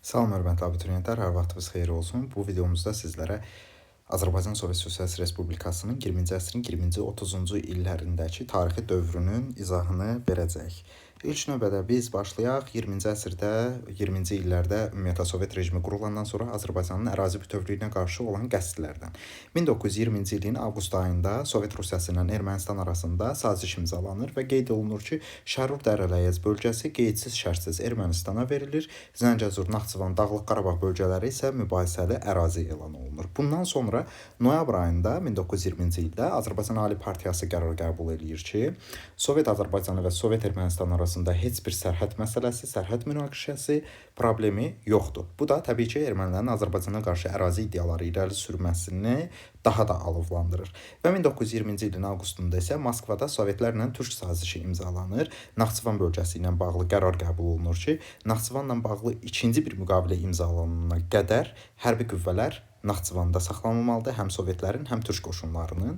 Salam hörmətli abituriyentlər, hər vaxtınız xeyir olsun. Bu videomuzda sizlərə Azərbaycan Sovet Sosialist Respublikasının 20-ci əsrin 20-ci 30-cu illərindəki tarixi dövrünün izahını verəcəyik. İlk növbədə biz başlayaq 20-ci əsrdə, 20-ci illərdə ümumiyyətlə Sovet rejimi qurulandan sonra Azərbaycanın ərazi bütövlüyünə qarşı olan qəsdlərdən. 1920-ci ilin avqust ayında Sovet Rusiyası ilə Ermənistan arasında saziş imzalanır və qeyd olunur ki, Şərur Dərələyəz bölgəsi qeydsiz şərtsiz Ermənistana verilir. Zəngəzur, Naxçıvan, Dağlıq Qarabağ bölgələri isə mübahisəli ərazi elan olunur. Bundan sonra noyabr ayında 1920-ci ildə Azərbaycan Ali Partiyası qərar qəbul eləyir ki, Sovet Azərbaycanı və Sovet Ermənistan arasında heç bir sərhəd məsələsi, sərhəd münaqişəsi problemi yoxdur. Bu da təbii ki, ermənilərin Azərbaycana qarşı ərazi iddiaları irəli sürməsini daha da alovlandırır. Və 1920-ci ilin avqustunda isə Moskvada Sovetlərlə Türk sazişi imzalanır. Naxçıvan bölgəsi ilə bağlı qərar qəbul olunur ki, Naxçıvanla bağlı ikinci bir müqavilə imzalanana qədər hərbi qüvvələr Naxçıvanda saxlanılmalıdır, həm Sovetlərin, həm türk qoşunlarının.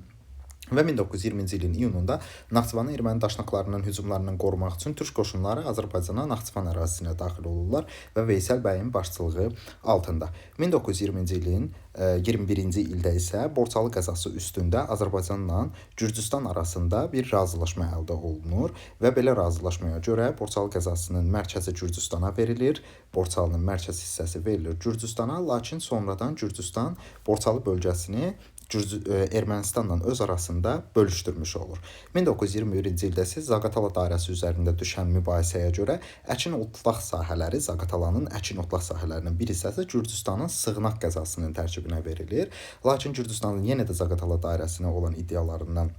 Və 1920-ci ilin iyununda Naxçıvanı erməni daşnaqlarının hücumlarından qorumaq üçün türk qoşunları Azərbaycana Naxçıvan ərazisinə daxil olurlar və Veysel bəyin başçılığı altında. 1920-ci ilin 21-ci ildə isə Borçalı qəzası üstündə Azərbaycanla Gürcüstan arasında bir razılaşma əldə olunur və belə razılaşmaya görə Borçalı qəzasının mərkəzi Gürcüstana verilir. Borçalının mərkəz hissəsi verilir Gürcüstana, lakin sonradan Gürcüstan Borçalı bölgəsini Ermənistanla öz arasında bölüşdürmüş olur. 1921-ci ildə isə Zaqatala dairəsi üzərində düşən mübahisəyə görə əkin otlaq sahələri, Zaqatalanın əkin otlaq sahələrinin bir hissəsi Gürcüstanın Sığnaq qəzasının tərkibinə verilir. Lakin Gürcüstanın yenə də Zaqatala dairəsinə olan iddialarından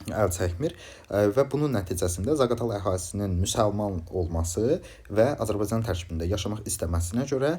əl çəkmir və bunun nəticəsində Zaqatala əhalisinin müsəlman olması və Azərbaycan tərkibində yaşamaq istəməsinə görə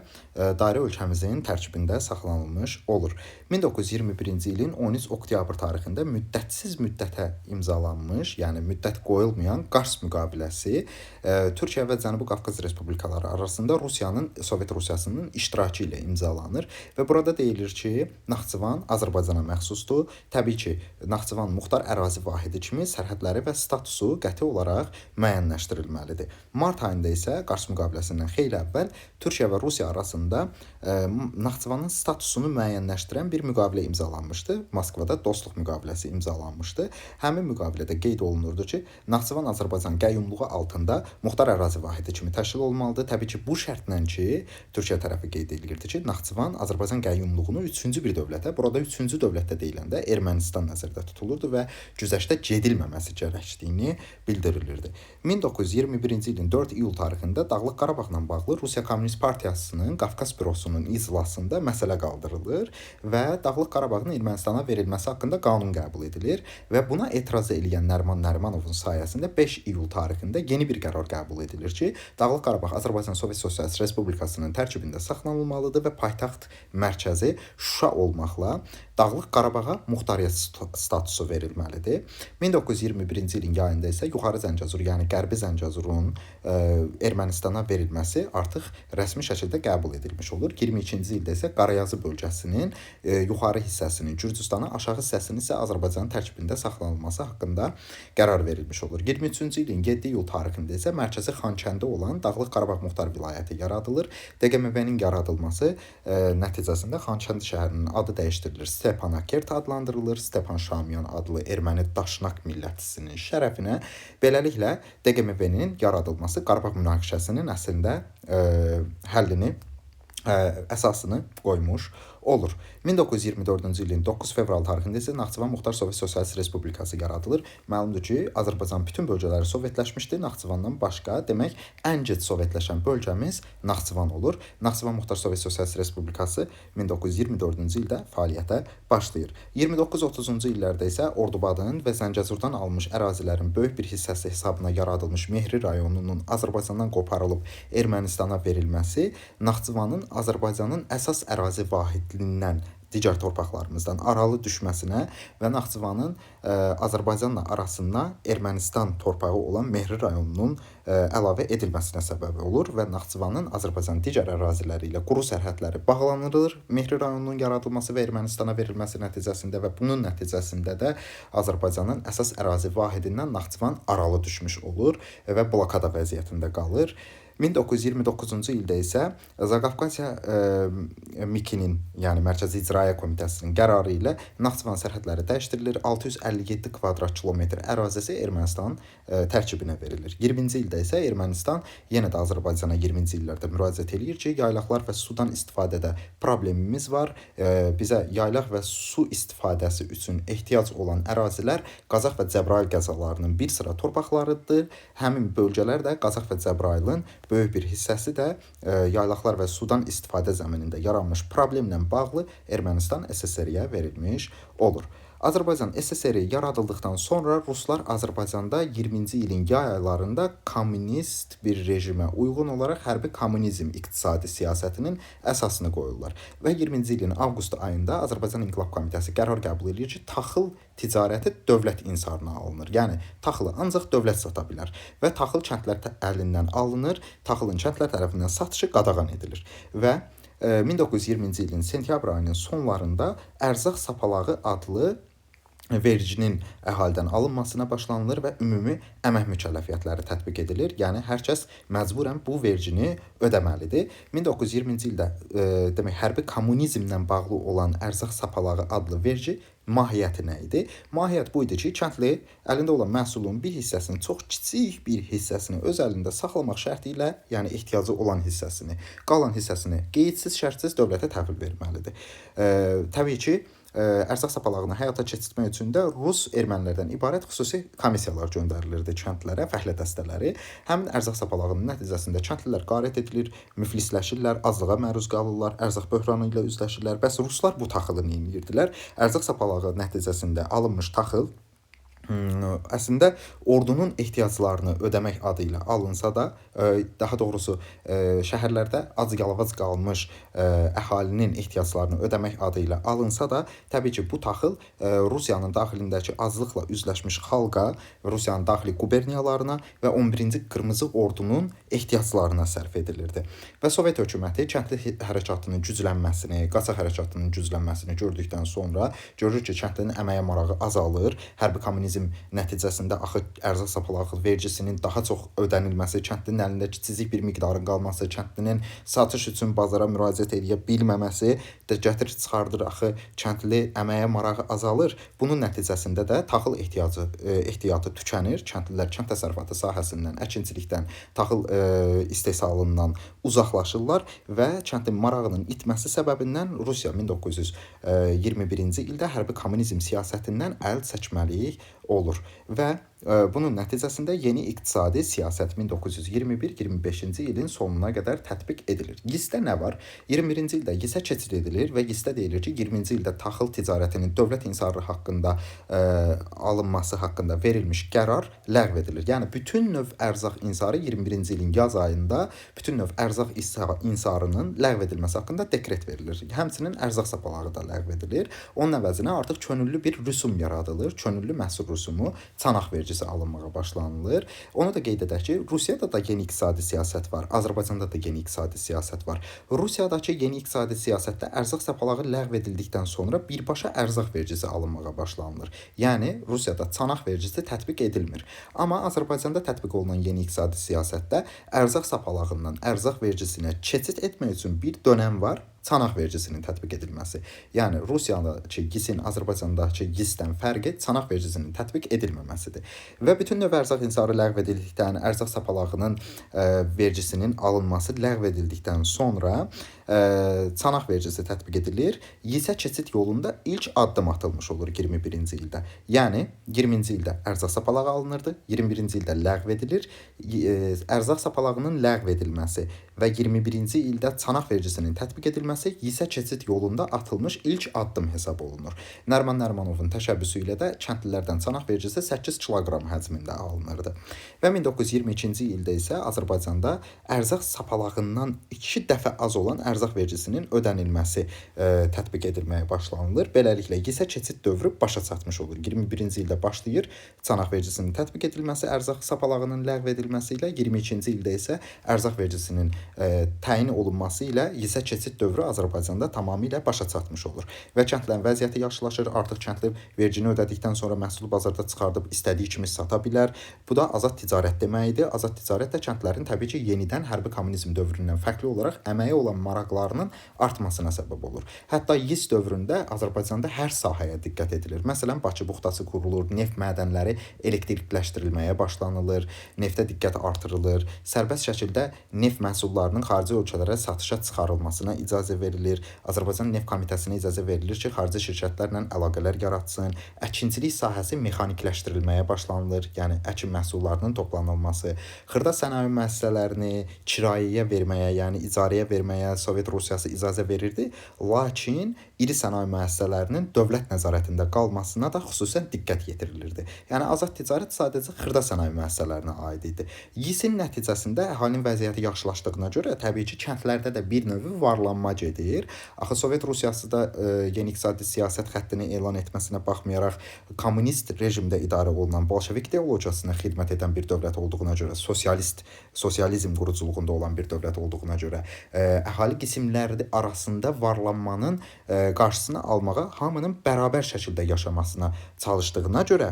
dairə ölkəmizin tərkibində saxlanılmış olur. 1921-ci ilin 13 oktyabr tarixində müddətsiz müddətə imzalanmış, yəni müddət qoyulmayan Qars müqaviləsi Türkiyə və Cənubi Qafqaz Respublikaları arasında Rusiyanın, Sovet Rusiyasının iştirakı ilə imzalanır və burada deyilir ki, Naxçıvan Azərbaycana məxsusdur. Təbii ki, Naxçıvan muxtar ərazi vahidi kimi sərhədləri və statusu qəti olaraq müəyyənləşdirilməlidir. Mart ayında isə Qars müqaviləsindən xeyli əvvəl Türkiyə və Rusiya arasında Naxçıvanın statusunu müəyyənləşdirən bir müqavilə imzalanmışdı. Moskvada dostluq müqaviləsi imzalanmışdı. Həmin müqavilədə qeyd olunurdu ki, Naxçıvan Azərbaycan qəyyumluğu altında muxtar ərazi vahidi kimi təşkil olunmalıdır. Təbii ki, bu şərtlə ki, Türkiyə tərəfi qeyd edirdi ki, Naxçıvan Azərbaycan qəyyumluğunu üçüncü bir dövlətə, burada üçüncü dövlətdə deyiləndə Ermənistan nəzərdə tutulurdu və güzəştə gedilməməsi gərəkdiyini bildirilirdi. 1921-ci ilin 4 iyul tarixində Dağlıq Qarabağla bağlı Rusiya Komünist Partiyasının Qafqaz bürosunun iclasında məsələ qaldırılır və Dağlıq Qarabağın Ermənistana verilməsi haqqında qanun qəbul edilir və buna etiraz eləyən Nəriman Nərimanovun sayəsində 5 iyul tarixində yeni bir qərar qəbul edilir ki, Dağlıq Qarabağ Azərbaycan Sovet Sosialist Respublikasının tərkibində saxlanılmalıdır və paytaxt mərkəzi Şuşa olmaqla Dağlıq Qarabağa muxtariyyət statusu verilməlidir. 1921-ci ilin yayında isə Yuxarı Zəngəzur, yəni Qərbi Zəngəzurun Ermənistana verilməsi artıq rəsmi şəkildə qəbul edilmiş olur. 22-ci ildə isə Qarayazı bölgəsinin yuxarı hissəsinin Gürcüstana, aşağı hissəsinin isə Azərbaycanın tərkibində saxlanılması haqqında qərar verilmiş olur. 23-cü ilin 7 iyul tarixində isə mərkəzi Xankəndi olan Dağlıq Qarabağ Muxtar Vilayəti yaradılır. DQMV-nin yaradılması nəticəsində Xankəndi şəhərinin adı dəyişdirilir. Stepanakert adlandırılır. Stepan Şamyan adlı erməni daşnaq millətçisinin şərəfinə. Beləliklə DQMV-nin yaradılması Qarabağ münaqişəsinin əslində həllini, əsasını qoymuş olur. 1924-cü ilin 9 fevral tarixində isə Naxçıvan Muxtar Sovet Sosialist Respublikası yaradılır. Məlumdur ki, Azərbaycanın bütün bölgələri sovetləşmişdi, Naxçıvandan başqa. Demək, ən gec sovetləşən bölgəmiz Naxçıvan olur. Naxçıvan Muxtar Sovet Sosialist Respublikası 1924-cü ildə fəaliyyətə başlayır. 29-30-cu illərdə isə Ordubadın və Zəngəzurdan alınmış ərazilərin böyük bir hissəsi hesabına yaradılmış Mehri rayonunun Azərbaycandan qoparılıb Ermənistana verilməsi Naxçıvanın Azərbaycanın əsas ərazi vahidindən, digər torpaqlarımızdan aralı düşməsinə və Naxçıvanın Azərbaycanla arasına Ermənistan torpağı olan Mehri rayonunun əlavə edilməsinə səbəb olur və Naxçıvanın Azərbaycanın digər əraziləri ilə quru sərhədləri bağlanılır. Mehri rayonunun yaradılması və Ermənistana verilməsi nəticəsində və bunun nəticəsində də Azərbaycanın əsas ərazi vahidindən Naxçıvan aralı düşmüş olur və blokada vəziyyətində qalır. 1929-cu ildə isə Zaqafqaziya MİK-inin, yəni Mərkəzi İcraiyyə Komitəsinin qərarı ilə Naxçıvan sərhədləri dəyişdirilir. 657 kvadrat kilometr ərazisi Ermənistanın tərkibinə verilir. 20-ci ildə isə Ermənistan yenə də Azərbaycana 20-ci illərdə müraciət eləyir ki, yaylaqlar və sudan istifadədə problemimiz var. Bizə yaylaq və su istifadəsi üçün ehtiyac olan ərazilər Qazax və Cəbrayıl qəzalarının bir sıra torpaqlarıdır. Həmin bölgələr də Qazax və Cəbrayılın böyük bir hissəsi də yaylaqlar və sudan istifadə zəminində yaranmış problemlə bağlı Ermənistan SSR-yə verilmiş olur. Azərbaycan SSR yaradıldıqdan sonra ruslar Azərbaycanda 20-ci ilin yay aylarında kommunist bir rejimə uyğun olaraq hərbi kommunizm iqtisadi siyasətinin əsasını qoyurlar. Və 20-ci ilin avqust ayında Azərbaycan İnqilab Komitəsi qərar qəbul edir ki, taxıl ticarəti dövlət insarına alınır. Yəni taxılı ancaq dövlət sata bilər və taxıl kəndlər əlindən alınır, taxılın kəndlər tərəfindən satışı qadağan edilir. Və 1920-ci ilin sentyabr ayının sonlarında ərzaq sapalağı adlı verginin əhalidən alınmasına başlanılır və ümumi əmək mükəlləfiyyətləri tətbiq edilir. Yəni hər kəs məcburən bu vergini ödəməlidir. 1920-ci ildə demək hərbi kommunizmlə bağlı olan ərzaq sapalağı adlı vergi mahiyyəti nə idi? Mahiyyət bu idi ki, kəndli əlində olan məhsulun bir hissəsini, çox kiçik bir hissəsini öz əlində saxlamaq şərti ilə, yəni ehtiyacı olan hissəsini, qalan hissəsini qeydsiz, şərtsiz dövlətə təhvil verməlidir. Təbii ki, ərzaq sapalağını həyata keçirtmək üçün də rus ermənilərdən ibarət xüsusi komissiyalar göndərilirdi kəndlərə, fəhlə dəstələri. Həmin ərzaq sapalağının nəticəsində kəndlilər qarət edilir, müflisləşirlər, aclığa məruz qalırlar, ərzaq böhranı ilə üzləşirlər. Bəs ruslar bu taxılı nə edirdilər? Ərzaq sapalağı nəticəsində alınmış taxıl əslində ordunun ehtiyaclarını ödəmək adı ilə alınsa da, daha doğrusu şəhərlərdə ac yalavac qalmış əhalinin ehtiyaclarını ödəmək adı ilə alınsa da, təbii ki, bu taxıl Rusiyanın daxilindəki aclıqla üzləşmiş xalqa, Rusiyanın daxili quberniyalarına və 11-ci Qırmızı Ordunun ehtiyaclarına sərf edilirdi. Və Sovet hökuməti kəndli hərəkatının güclənməsini, qaçaq hərəkatının güclənməsini gördükdən sonra görür ki, kəndlinin əməyə marağı azalır, hərbi kommunizm nəticəsində axı ərzaq sapalağı vergisinin daha çox ödənilməsi, kəndlinin əlində kiçicik bir miqdarın qalması, kəndlinin satış üçün bazara müraciət edə bilməməsi də gətirir çıxardır axı kəndli əməyə marağı azalır. Bunun nəticəsində də taxıl ehtiyatı tükənir. Kəndlilər kənd təsərrüfatı sahəsindən, əkinçilikdən, taxıl istehsalından uzaqlaşırlar və kəndin marağının itməsi səbəbindən Rusiya 1921-ci ildə hərbi kommunizm siyasətindən əl çəkməli olur və bunun nəticəsində yeni iqtisadi siyasət 1921-25-ci ilin sonuna qədər tətbiq edilir. GİS-də nə var? 21-ci ildə GİS-ə keçid edilir və GİS-də deyilir ki, 20-ci ildə taxıl ticarətinin dövlət insarı haqqında alınması haqqında verilmiş qərar ləğv edilir. Yəni bütün növ ərzaq insarı 21-ci ilin yaz ayında bütün növ ərzaq insarının ləğv edilməsi haqqında dekret verilir. Həmçinin ərzaq sapalağı da ləğv edilir. Onun əvəzinə artıq könüllü bir rüsum yaradılır. Könüllü məhsul rüsumu, çanaq vergisi alınmağa başlanılır. Onu da qeyd edək ki, Rusiyada da yeni iqtisadi siyasət var, Azərbaycanda da yeni iqtisadi siyasət var. Rusiyadakı yeni iqtisadi siyasətdə ərzaq sapalağı ləğv edildikdən sonra birbaşa ərzaq vergisi alınmağa başlanılır. Yəni Rusiyada çanaq vergisi tətbiq edilmir. Amma Azərbaycanda tətbiq olunan yeni iqtisadi siyasətdə ərzaq sapalağından ərzaq vergisinə keçid etmək üçün bir dönəm var. Çanaq vergisinin tətbiq edilməsi. Yəni Rusiyadakı GİS-in Azərbaycandakı GİS-dən fərqi çanaq vergisinin tətbiq edilməməsidir. Və bütün növ ərzaq insarı ləğv edildikdən, ərzaq sapalağının vergisinin alınması ləğv edildikdən sonra çanaq vergisi tətbiq edilir. GİS-ə keçid yolunda ilk addım atılmış olur 21-ci ildə. Yəni 20-ci ildə ərzaq sapalağı alınırdı, 21-ci ildə ləğv edilir. Ərzaq sapalağının ləğv edilməsi və 21-ci ildə çanaq vergisinin tətbiq edilməsi GİS-ə keçid yolunda atılmış ilk addım hesab olunur. Nəriman Nərimanovun təşəbbüsü ilə də kəndlilərdən çanaq vergisi 8 kiloqram həcmində alınırdı. Və 1922-ci ildə isə Azərbaycanda ərzaq sapalağından 2 dəfə az olan ərzaq vergisinin ödənilməsi tətbiq edilməyə başlanılır. Beləliklə GİS-ə keçid dövrü başa çatmış olur. 21-ci ildə başlayır çanaq vergisinin tətbiq edilməsi, ərzaq sapalağının ləğv edilməsi ilə 22-ci ildə isə ərzaq vergisinin təyin olunması ilə yisə keçid dövrü Azərbaycanda tamamilə başa çatmış olur və kəndlərin vəziyyəti yaxşılaşır. Artıq kəndli vergini ödədikdən sonra məhsulu bazarda çıxardıb istədiyi kimi sata bilər. Bu da azad ticarət deməkdir. Azad ticarət də kəndlərin təbii ki, yenidən hərbi kommunizm dövründən fərqli olaraq əməyə olan maraqlarının artmasına səbəb olur. Hətta YİS dövründə Azərbaycanda hər sahəyə diqqət edilir. Məsələn, Bakı buxtası qurulur, neft mədənləri elektrikləşdirilməyə başlanılır, neftə diqqət artırılır, sərbəst şəkildə neft məhsullarının xarici ölkələrə satışa çıxarılmasına icazə verilir. Azərbaycan Neft Komitəsinə icazə verilir ki, xarici şirkətlərlə əlaqələr yaratsın. Əkinçilik sahəsi mexanikləşdirilməyə başlanılır, yəni əkin məhsullarının toplanılması. Xırda sənaye müəssisələrini kirayəyə verməyə, yəni icarəyə verməyə Sovet Rusiyası icazə verirdi. Lakin iri sənaye müəssisələrinin dövlət nəzarətində qalmasına da xüsusən diqqət yetirilirdi. Yəni azad ticarət sadəcə xırda sənaye müəssisələrinə aid idi. YİS-in nəticəsində əhalinin vəziyyəti yaxşılaşdığına görə təbii ki, kəndlərdə də bir növ varlanma gedir. Axı Sovet Rusiyası da yeni iqtisadi siyasət xəttini elan etməsinə baxmayaraq kommunist rejimdə idarə olunan bolşevik ideologiyasına xidmət edən bir dövlət olduğuna görə, sosializm quruculuğunda olan bir dövlət olduğuna görə əhali qismləri arasında varlanmanın qarşısını almağa, hamının bərabər şəkildə yaşamasına çalışdığına görə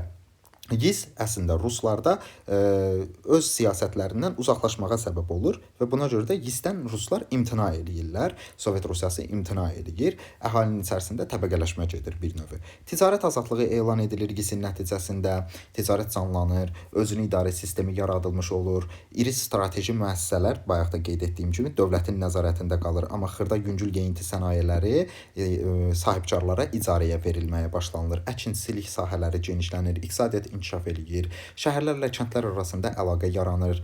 YİS əslində ruslarda öz siyasətlərindən uzaqlaşmağa səbəb olur və buna görə də YİS-dən ruslar imtina eləyirlər. Sovet Rusiyası imtina eləyir. Əhalinin içərisində təbəqələşmə gedir bir növ. Ticarət azadlığı elan edilir YİS-in nəticəsində. Ticarət canlanır, özünü idarə sistemi yaradılmış olur. İri strateji müəssisələr, bayaq da qeyd etdiyim kimi, dövlətin nəzarətində qalır, amma xırda yüngül yeyinti sənayeləri sahibkarlara icarəyə verilməyə başlanılır. Əkinçilik sahələri genişlənir, iqtisadiyyat inkişaf eləyir. Şəhərlərlə kəndlər arasında əlaqə yaranır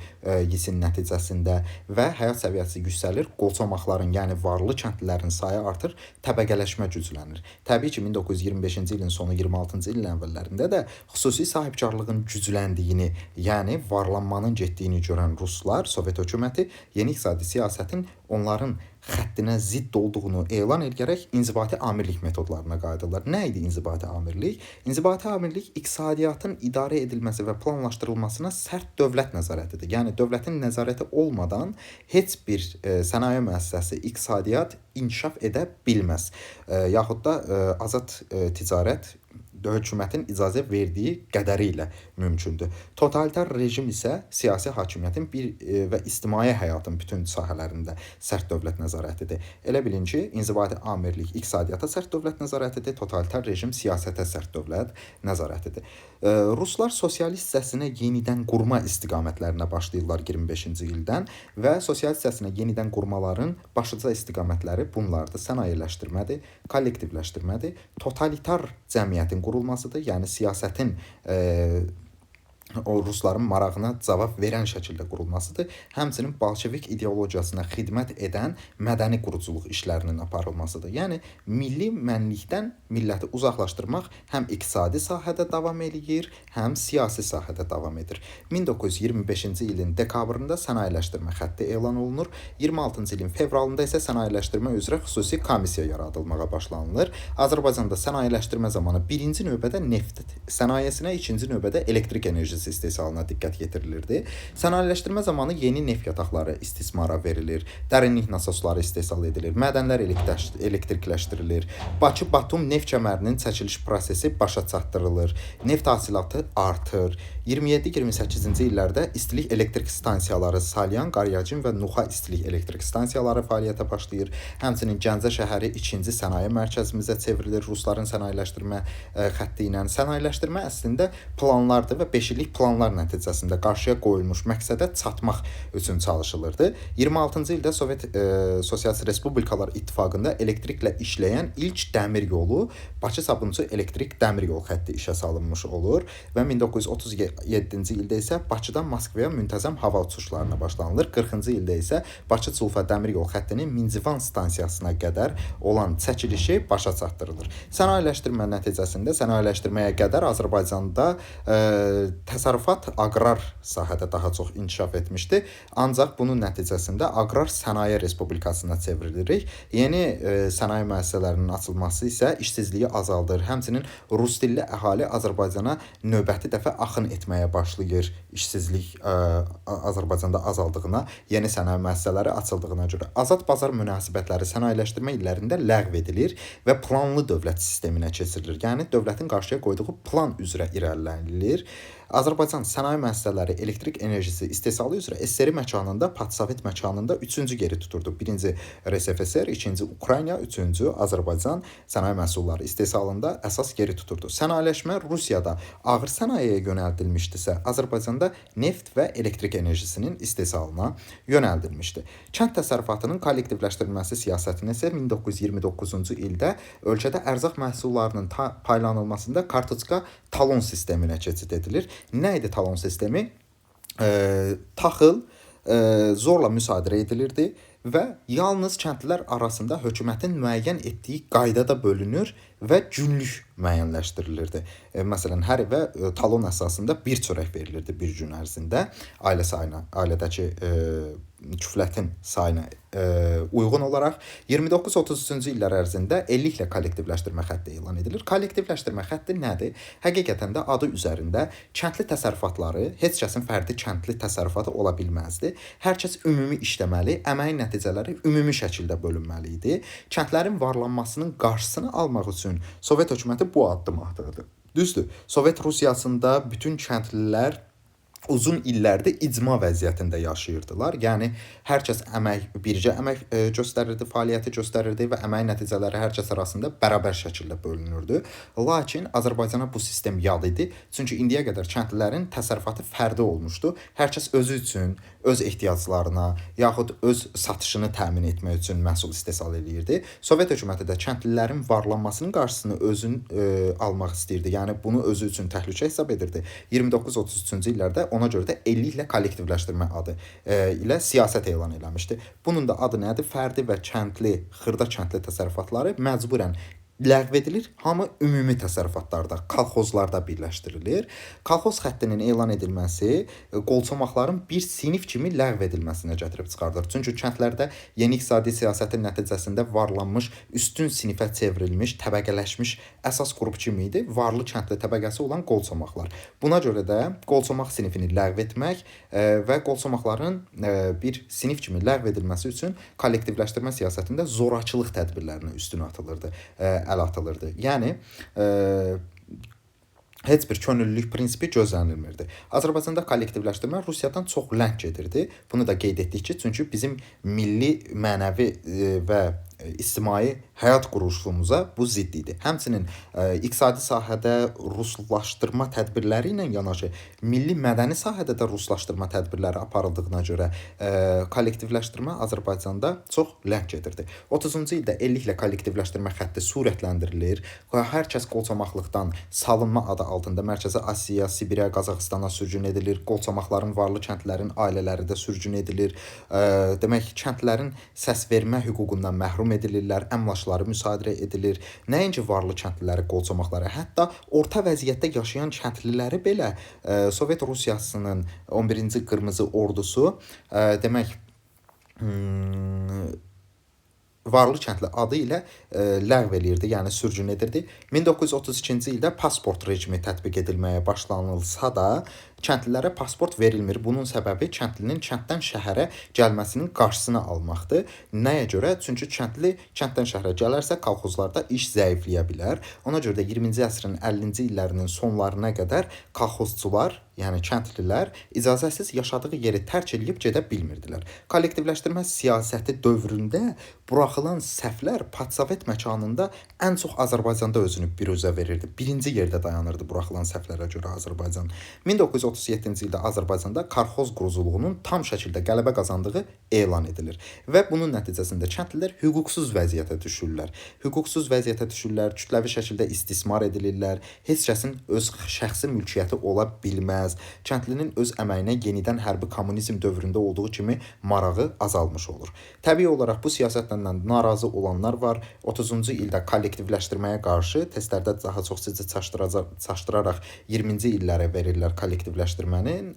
YİS-in nəticəsində və həyat səviyyəsi yüksəlir. Qolçomaqların, yəni varlı kəndlilərin sayı artır, təbəqələşmə güclənir. Təbii ki, 1925-ci ilin sonu, 26-cı ilin əvvəllərində də xüsusi sahibkarlığın gücləndiyini, yəni varlanmanın getdiyini görən ruslar, Sovet hökuməti yeni iqtisadi siyasətin onların xəttinə zidd olduğunu elan edərək inzibati amirlik metodlarına qayıdırlar. Nə idi inzibati amirlik? İnzibati amirlik iqtisadiyyatın idarə edilməsi və planlaşdırılmasına sərt dövlət nəzarətidir. Yəni dövlətin nəzarəti olmadan heç bir sənaye müəssisəsi, iqtisadiyyat inkişaf edə bilməz. Yaxud da azad ticarət hökumətin icazə verdiyi qədəri ilə mümkündür. Totalitar rejim isə siyasi hakimiyyətin bir və ictimai həyatın bütün sahələrində sərt dövlət nəzarətidir. Elə bilin ki, inzibati amirlik iqtisadiyyata sərt dövlət nəzarətidir, totalitar rejim siyasətə sərt dövlət nəzarətidir. Ruslar sosialist hissəsinə yenidən qurma istiqamətlərinə başlayırlar 25-ci ildən və sosialist hissəsinə yenidən qurmaların başlıca istiqamətləri bunlardır: sənayeləşdirmədir, kollektivləşdirmədir, totalitar cəmiyyətin qurulmasıdır, yəni siyasətin o rusların marağına cavab verən şəkildə qurulmasıdır. Həmçinin bolşevik ideologiyasına xidmət edən mədəni quruculuq işlərinin aparılmasıdır. Yəni milli mənlikdən milləti uzaqlaşdırmaq həm iqtisadi sahədə davam eləyir, həm siyasi sahədə davam edir. 1925-ci ilin dekabrında sənayeləşdirmə xətti elan olunur. 26-cı ilin fevralında isə sənayeləşdirmə üzrə xüsusi komissiya yaradılmağa başlanılır. Azərbaycanda sənayeləşdirmə zamanı birinci növbədə neft sənayesinə, ikinci növbədə elektrik enerjisi istehsalına diqqət yetirilirdi. Sənayeləşdirmə zamanı yeni neft yataqları istismara verilir, dərinlik nasosları istehsal edilir, mədənlər elektrikləşdirilir. Bakı-Batum neft kəmərinin çəkiliş prosesi başa çatdırılır, neft hasilatı artır. 27-28-ci illərdə istilik elektrik stansiyaları Salyan, Qaryagin və Nuxa istilik elektrik stansiyaları fəaliyyətə başlayır. Həmçinin Gəncə şəhəri ikinci sənaye mərkəzimizə çevrilir rusların sənayeləşdirmə xətti ilə. Sənayeləşdirmə əslində planlardır və 5 illik planlar nəticəsində qarşıya qoyulmuş məqsədə çatmaq üçün çalışılırdı. 26-cı ildə Sovet Sosialist Respublikalar İttifaqında elektriklə işləyən ilk dəmir yolu Bakı-Sabunçu elektrik dəmir yol xətti işə salınmış olur və 1937-ci ildə isə Bakıdan Moskvaya müntəzəm hava uçuşlarına başlanılır. 40-cı ildə isə Bakı-Culfa dəmir yol xəttinin Mincivan stansiyasına qədər olan çəkilişi başa çatdırılır. Sənayeləşdirmə nəticəsində sənayeləşdirməyə qədər Azərbaycanda təsərrüfat aqrar sahədə daha çox inkişaf etmişdi. Ancaq bunun nəticəsində aqrar sənaye respublikasına çevrilirik. Yeni sənaye müəssisələrinin açılması isə işsizliyi azaldır. Həmçinin rus dilli əhali Azərbaycana növbəti dəfə axın etməyə etməyə başlayır. İşsizlik Azərbaycanda azaldığına, yeni sənaye müəssisələri açıldığına görə. Azad bazar münasibətləri sənayeləşdirmə illərində ləğv edilir və planlı dövlət sisteminə keçirilir. Yəni dövlətin qarşıya qoyduğu plan üzrə irəlilənilir. Azərbaycan sənaye müəssisələri elektrik enerjisi istehsalı üzrə SSR məkanında, postsovet məkanında 3-cü yeri tuturdu. 1-ci RSFSR, 2-ci Ukrayna, 3-cü Azərbaycan sənaye məhsulları istehsalında əsas yeri tuturdu. Sənayeləşmə Rusiyada ağır sənayeyə yönəldilmişdisə, Azərbaycanda neft və elektrik enerjisinin istehsalına yönəldilmişdi. Kənd təsərrüfatının kollektivləşdirilməsi siyasətini isə 1929-cu ildə ölkədə ərzaq məhsullarının paylanılmasında kartoçka talon sisteminə keçid edilir. Nə idi talon sistemi? Taxıl zorla müsadirə edilirdi və yalnız kəndlilər arasında hökumətin müəyyən etdiyi qaydada bölünür və günlük müəyyənləşdirilirdi. Məsələn, hər evə talon əsasında bir çörək verilirdi bir gün ərzində ailə sayına, ailədəki küflətin sayına uyğun olaraq. 29-33-cü illər ərzində elliklə kollektivləşdirmə xətti elan edilir. Kollektivləşdirmə xətti nədir? Həqiqətən də adı üzərində kəndli təsərrüfatları, heç kəsin fərdi kəndli təsərrüfatı ola bilməzdi. Hər kəs ümumi işləməli, əməyin nəticələri ümumi şəkildə bölünməli idi. Kəndlərin varlanmasının qarşısını almaq üçün Sovet hökuməti bu addımı atırdı. Düzdür, Sovet Rusiyasında bütün kəndlilər uzun illərdir icma vəziyyətində yaşayırdılar. Yəni hər kəs əmək, bircə əmək göstərirdi, fəaliyyəti göstərirdi və əməyin nəticələri hər kəs arasında bərabər şəkildə bölünürdü. Lakin Azərbaycana bu sistem yad idi. Çünki indiyə qədər kəndlilərin təsərrüfatı fərdi olmuşdu. Hər kəs özü üçün, öz ehtiyaclarına, yaxud öz satışını təmin etmək üçün məhsul istehsal eləyirdi. Sovet hökuməti də kəndlilərin varlanmasının qarşısını özün almaq istəyirdi. Yəni bunu özü üçün təhlükə hesab edirdi. 29-33-cü illərdə ona görə də elliklə kollektivləşdirmə adı ilə siyasət elan eləmişdi. Bunun da adı nədir? Fərdi və kəndli, xırda kəndli təsərrüfatları məcburən ləğv edilir. Hamı ümumi təsərrüfatlarda, kolxozlarda birləşdirilir. Kolxoz xəttinin elan edilməsi qolçomaqların bir sinif kimi ləğv edilməsinə gətirib çıxardır. Çünki kəndlərdə yeni iqtisadi siyasətin nəticəsində varlanmış, üstün sinifə çevrilmiş, təbəqələşmiş əsas qrup kimi idi varlı kəndli təbəqəsi olan qolçomaqlar. Buna görə də qolçomaq sinifini ləğv etmək və qolçomaqların bir sinif kimi ləğv edilməsi üçün kollektivləşdirmə siyasətində zorakılıq tədbirlərinə üstün atılırdı, əl atılırdı. Yəni heç bir könüllülük prinsipi gözlənilmirdi. Azərbaycanda kollektivləşdirmə Rusiyadan çox ləng gedirdi. Bunu da qeyd etdik ki, çünki bizim milli, mənəvi və ictimai həyat quruluşumuza bu zidd idi. Həmçinin iqtisadi sahədə ruslaşdırma tədbirləri ilə yanaşı milli mədəni sahədə də ruslaşdırma tədbirləri aparıldığına görə kollektivləşdirmə Azərbaycanda çox ləng gedirdi. 30-cu ildə elliklə kollektivləşdirmə xətti sürətləndirilir. Hər kəs qolçomaqlıqdan salınma adı altında Mərkəzi Asiya, Sibirə, Qazaxıstana sürgün edilir. Qolçomaqların, varlı kəndlərin ailələri də sürgün edilir. Demək, kəndlərin səs vermə hüququndan məhrum edilirlər, əmlakları müsadirə edilir. Nəinki varlı kəndliləri, qolçomaqları, hətta orta vəziyyətdə yaşayan kəndliləri belə Sovet Rusiyasının 11-ci Qırmızı Ordusu demək varlı kəndli adı ilə ləğv eləyirdi, yəni sürgün edirdi. 1932-ci ildə pasport rejimi tətbiq edilməyə başlanılsa da, kəndlilərə pasport verilmir. Bunun səbəbi kəndlinin kənddən şəhərə gəlməsinin qarşısını almaqdır. Nəyə görə? Çünki kəndli kənddən şəhərə gələrsə kolxozlarda iş zəifləyə bilər. Ona görə də 20-ci əsrin 50-ci illərinin sonlarına qədər kolxozçular, yəni kəndlilər icazəsiz yaşadığı yeri tərk eləyib gedə bilmirdilər. Kollektivləşdirmə siyasəti dövründə buraxılan səhvlər postsovet məkanında ən çox Azərbaycanda özünü biruzə verirdi. Birinci yerdə dayanırdı buraxılan səhvlərə görə Azərbaycan. 1937-ci ildə Azərbaycanda kolxoz quruculuğunun tam şəkildə qələbə qazandığı elan edilir və bunun nəticəsində kəndlilər hüquqsuz vəziyyətə düşürlər. Hüquqsuz vəziyyətə düşürlər, kütləvi şəkildə istismar edilirlər. Heç kəsin öz şəxsi mülkiyyəti ola bilməz. Kəndlinin öz əməyinə yenidən hərbi kommunizm dövründə olduğu kimi marağı azalmış olur. Təbii olaraq bu siyasətlə narazı olanlar var. 30-cu ildə kollektivləşdirməyə qarşı testlərdə daha çox sizi çaşdıraraq 20-ci illərə verirlər kollektivləşdirməni. Kollektivləşdirmənin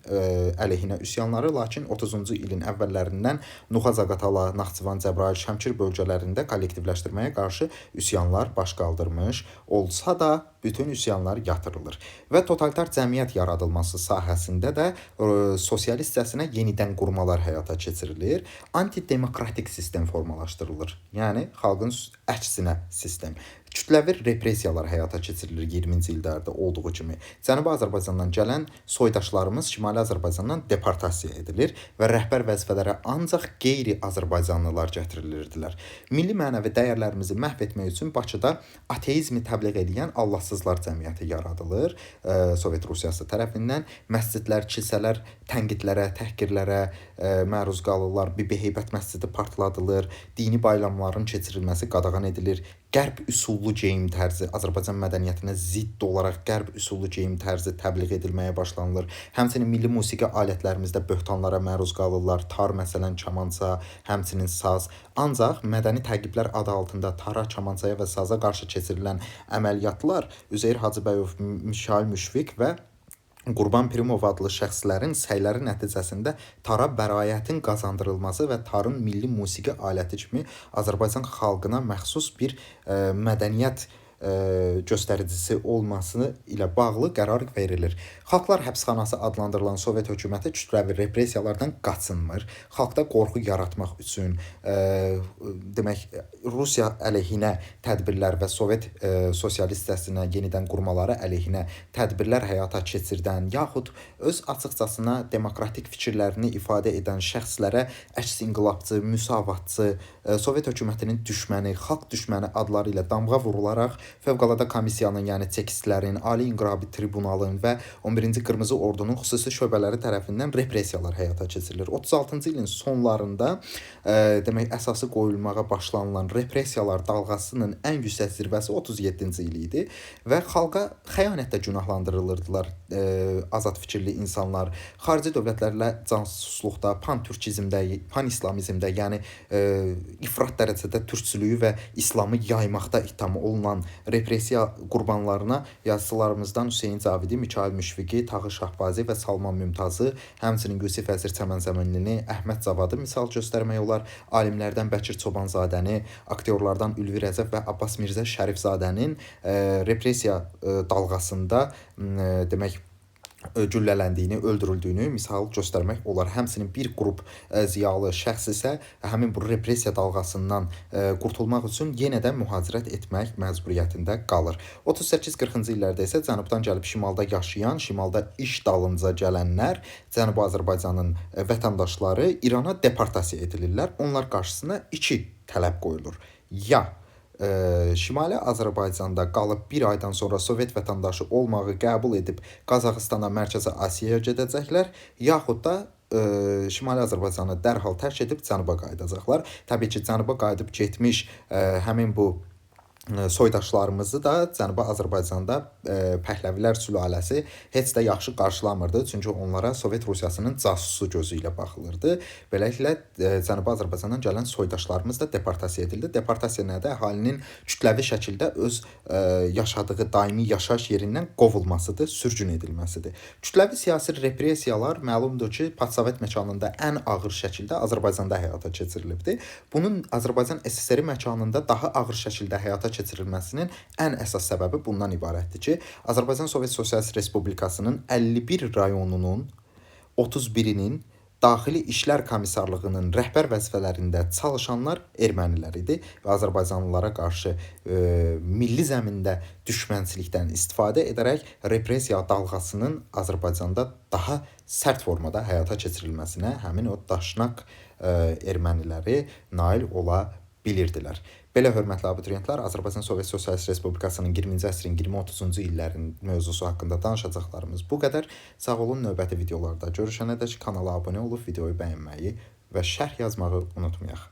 əleyhinə üsyanları, lakin 30-cu ilin əvvəllərindən Nuxa, Zaqatala, Naxçıvan, Cəbrayıl, Şəmkir bölgələrində kollektivləşdirməyə qarşı üsyanlar baş qaldırmış olsa da bütün üsyanlar yatırılır. Və totalitar cəmiyyət yaradılması sahəsində də sosialist hissəsinə yenidən qurmalar həyata keçirilir. Antidemokratik sistem formalaşdırılır. Yəni xalqın əksinə sistem. Kütləvi repressiyalar həyata keçirilir 20-ci illərdə olduğu kimi. Cənubi Azərbaycandan gələn soydaşlarımız Şimali Azərbaycandan deportasiya edilir və rəhbər vəzifələrə ancaq qeyri-Azərbaycanlılar gətirilirdilər. Milli mənəvi dəyərlərimizi məhv etmək üçün Bakıda ateizmi təbliğ edən Allahsızlar cəmiyyəti yaradılır Sovet Rusiyası tərəfindən. Məscidlər, kilsələr tənqidlərə, təhqirlərə məruz qalırlar. Bibi Heybət məscidi partladılır, dini bayramların keçirilməsi qadağan edilir. Qərb üsullu geyim tərzi Azərbaycan mədəniyyətinə zidd olaraq qərb üsullu geyim tərzi təbliğ edilməyə başlanılır. Həmçinin milli musiqi alətlərimizdə böhtanlara məruz qalırlar. Tar məsələn, kamança, həmçinin saz. Ancaq mədəni təqiblər adı altında tara, kamançaya və saza qarşı keçirilən əməliyyatlar Üzeyir Hacıbəyov, Mikail Müşfiq və Qurban Pirimov adlı şəxslərin səyləri nəticəsində tara bəraətin qazandırılması və tarın milli musiqi aləti kimi Azərbaycan xalqına məxsus bir mədəniyyət göstəricisi olması ilə bağlı qərar verilir. Xalqlar həbsxanası adlandırılan Sovet hökuməti kütləvi repressiyalardan qaçınmır. Xalqda qorxu yaratmaq üçün demək Rusiya əleyhinə tədbirlər və Sovet sosialist hissəsinə yenidən qurmaları əleyhinə tədbirlər həyata keçirdən, yaxud öz açıqcasına demokratik fikirlərini ifadə edən şəxslərə əks inqilabçı, müsavatçı, Sovet hökumətinin düşməni, xalq düşməni adları ilə damğa vurularaq Fövqəladə Komissiyanın, yəni çekistlərin, Ali İnqilabi Tribunalın və 11-ci Qırmızı Ordunun xüsusi şöbələri tərəfindən repressiyalar həyata keçirilir. 36-cı ilin sonlarında demək əsası qoyulmağa başlanılan repressiyalar dalğasının ən yüksək zirvəsi 37-ci il idi və xalqa xəyanətdə günahlandırılırdılar azad fikirli insanlar. Xarici dövlətlərlə casusluqda, pan-türkizmdə, pan-islamizmdə, yəni ifrat dərəcədə türkçülüyü və İslamı yaymaqda ittiham olunan repressiya qurbanlarına yazıçılarımızdan Hüseyn Cavidi, Mikail Müşfiqi, Tağı Şahbazi və Salman Mümtazı, həmçinin Yusif Əzir Çəmənzəminlini, Əhməd Cavadı misal göstərmək olar. Alimlərdən Bəkir Çobanzadəni, aktyorlardan Ülvi Rəcəb və Abbas Mirzə Şərifzadənin repressiya dalğasında demək güllələndiyini, öldürüldüyünü misal göstərmək olar. Həmçinin bir qrup ziyalı şəxs isə həmin bu repressiya dalğasından qurtulmaq üçün yenə də mühacirət etmək məcburiyyətində qalır. 38-40-cı illərdə isə cənubdan gəlib şimalda yaşayan, şimalda iş dalınca gələnlər, Cənubi Azərbaycanın vətəndaşları İrana deportasiya edilirlər. Onlar qarşısına iki tələb qoyulur. Ya Şimali Azərbaycanda qalıb bir aydan sonra Sovet vətəndaşı olmağı qəbul edib Qazaxıstana, Mərkəzi Asiyaya gedəcəklər, yaxud da Şimali Azərbaycanı dərhal tərk edib cənuba qayıdacaqlar. Təbii ki, cənuba qayıdıb getmiş həmin bu soydaşlarımızı da Cənubi Azərbaycanda Pəhləvilər sülaləsi heç də yaxşı qarşılamırdı. Çünki onlara Sovet Rusiyasının casusu gözü ilə baxılırdı. Beləliklə Cənubi Azərbaycandan gələn soydaşlarımız da deportasiya edildi. Deportasiya nədir? Əhalinin kütləvi şəkildə öz yaşadığı daimi yaşayış yerindən qovulmasıdır, sürgün edilməsidir. Kütləvi siyasi repressiyalar məlumdur ki, postsovet məkanında ən ağır şəkildə Azərbaycanda həyata keçirilibdir. Bunun Azərbaycan SSR məkanında daha ağır şəkildə həyata keçirilməsinin ən əsas səbəbi bundan ibarətdir ki, Azərbaycan Sovet Sosialist Respublikasının 51 rayonunun 31-inin Daxili İşlər Komissarlığının rəhbər vəzifələrində çalışanlar ermənilər idi və azərbaycanlılara qarşı milli zəmində düşmənçilikdən istifadə edərək repressiya dalğasının Azərbaycanda daha sərt formada həyata keçirilməsinə həmin o daşnaq erməniləri nail ola bilirdilər. Belə hörmətli abituriyentlər, Azərbaycan Sovet Sosialist Respublikasının 20-ci əsrin 20-30-cu illərin mövzusu haqqında danışacaqlarımız bu qədər. Sağ olun, növbəti videolarda görüşənədək kanala abunə olub videoyu bəyənməyi və şərh yazmağı unutmayaq.